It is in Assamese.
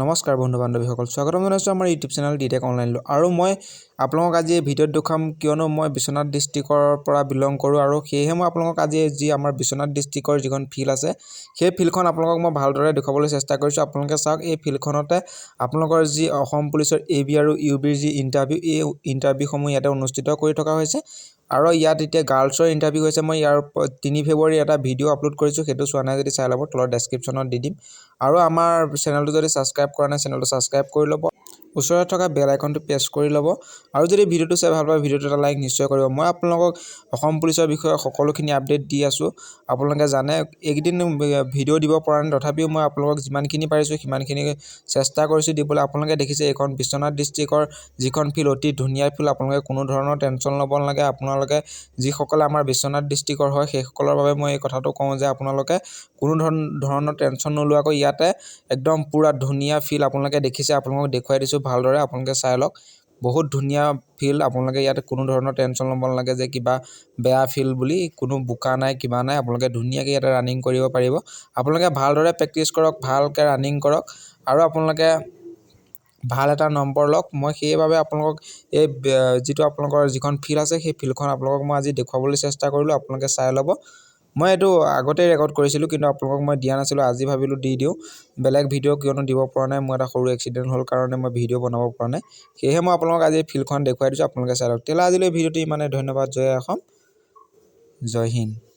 নমস্কাৰ বন্ধু বান্ধৱীসকল, স্বাগতম জনাইছোঁ আমাৰ ইউটিউব চেনেল ডি টেক অনলাইনলৈ। আৰু মই আপোনালোকক আজি এই ভিডিঅ'ত দেখুৱাম, কিয়নো মই বিশ্বনাথ ডিষ্ট্ৰিক্টৰ পৰা বিলং কৰোঁ আৰু সেয়েহে মই আপোনালোকক আজি যি আমাৰ বিশ্বনাথ ডিষ্ট্ৰিক্টৰ যিখন ফিল্ড আছে, সেই ফিল্ডখন আপোনালোকক মই ভালদৰে দেখুৱাবলৈ চেষ্টা কৰিছোঁ। আপোনালোকে চাওক, এই ফিল্ডখনতে আপোনালোকৰ যি অসম পুলিচৰ এ বি আৰু ইউ বিৰ যি ইণ্টাৰভিউ, এই ইণ্টাৰভিউসমূহ ইয়াতে অনুষ্ঠিত কৰি থকা হৈছে। আৰু ইয়াত এতিয়া গাৰ্লছৰ ইণ্টাৰভিউ হৈছে। মই ইয়াৰ 3 ফেব্ৰুৱাৰী এটা ভিডিঅ' আপলোড কৰিছোঁ। সেইটো চোৱা নাই যদি চাই ল'ব, তলত ডেছক্ৰিপশ্যনত দি দিম। আৰু আমাৰ চেনেলটো যদি ছাবস্ক্ৰাইব কৰা নাই, চেনেলটো ছাবস্ক্ৰাইব কৰি ল'ব, ওচৰত থকা বেল আইকনটো প্ৰেছ কৰি ল'ব। আৰু যদি ভিডিঅ'টো চাই ভাল পায়, ভিডিঅ'টো এটা লাইক নিশ্চয় কৰিব। মই আপোনালোকক অসম পুলিচৰ বিষয়ে সকলোখিনি আপডেট দি আছোঁ, আপোনালোকে জানে। এইকেইদিন ভিডিঅ' দিব পৰা নাই, তথাপিও মই আপোনালোকক যিমানখিনি পাৰিছোঁ সিমানখিনি চেষ্টা কৰিছোঁ দিবলৈ। আপোনালোকে দেখিছে, এইখন বিশ্বনাথ ডিষ্ট্ৰিক্টৰ যিখন ফিল্ড, অতি ধুনীয়া ফিল্ড। আপোনালোকে কোনো ধৰণৰ টেনশ্যন ল'ব নালাগে। আপোনালোকে যিসকলে আমাৰ বিশ্বনাথ ডিষ্ট্ৰিক্টৰ হয়, সেইসকলৰ বাবে মই এই কথাটো কওঁ যে আপোনালোকে কোনো ধৰণৰ টেনশ্যন নোলোৱাকৈ ইয়াতে একদম পূৰা ধুনীয়া ফিল্ড আপোনালোকে দেখিছে। আপোনালোকক দেখুৱাই দিছোঁ ভালদৰে, আপোনালোকে চাই লওক। বহুত ধুনীয়া ফিল্ড। আপোনালোকে ইয়াত কোনো ধৰণৰ টেনশ্যন ল'ব নালাগে যে কিবা বেয়া ফিল্ড বুলি। কোনো বোকা নাই, কিবা নাই। আপোনালোকে ধুনীয়াকৈ ইয়াতে ৰানিং কৰিব পাৰিব। আপোনালোকে ভালদৰে প্ৰেক্টিছ কৰক, ভালকৈ ৰানিং কৰক আৰু আপোনালোকে ভাল এটা নম্বৰ লওক। মই সেইবাবে আপোনালোকক এই যিটো আপোনালোকৰ যিখন ফিল্ড আছে, সেই ফিল্ডখন আপোনালোকক মই আজি দেখুৱাবলৈ চেষ্টা কৰিলোঁ। আপোনালোকে চাই ল'ব। মই এইটো আগতেই ৰেকৰ্ড কৰিছিলোঁ, কিন্তু আপোনালোকক মই দিয়া নাছিলোঁ। আজি ভাবিলোঁ দি দিওঁ। বেলেগ ভিডিঅ' কিয়নো দিব পৰা নাই, মোৰ এটা সৰু এক্সিডেণ্ট হ'ল কাৰণে মই ভিডিঅ' বনাব পৰা নাই। সেয়েহে মই আপোনালোকক আজি ফিল্ডখন দেখুৱাই দিছোঁ, আপোনালোকে চাই লওক। তেতিয়াহ'লে আজিলৈ ভিডিঅ'টো ইমানেই। ধন্যবাদ। জয় অসম, জয় হিন্দ।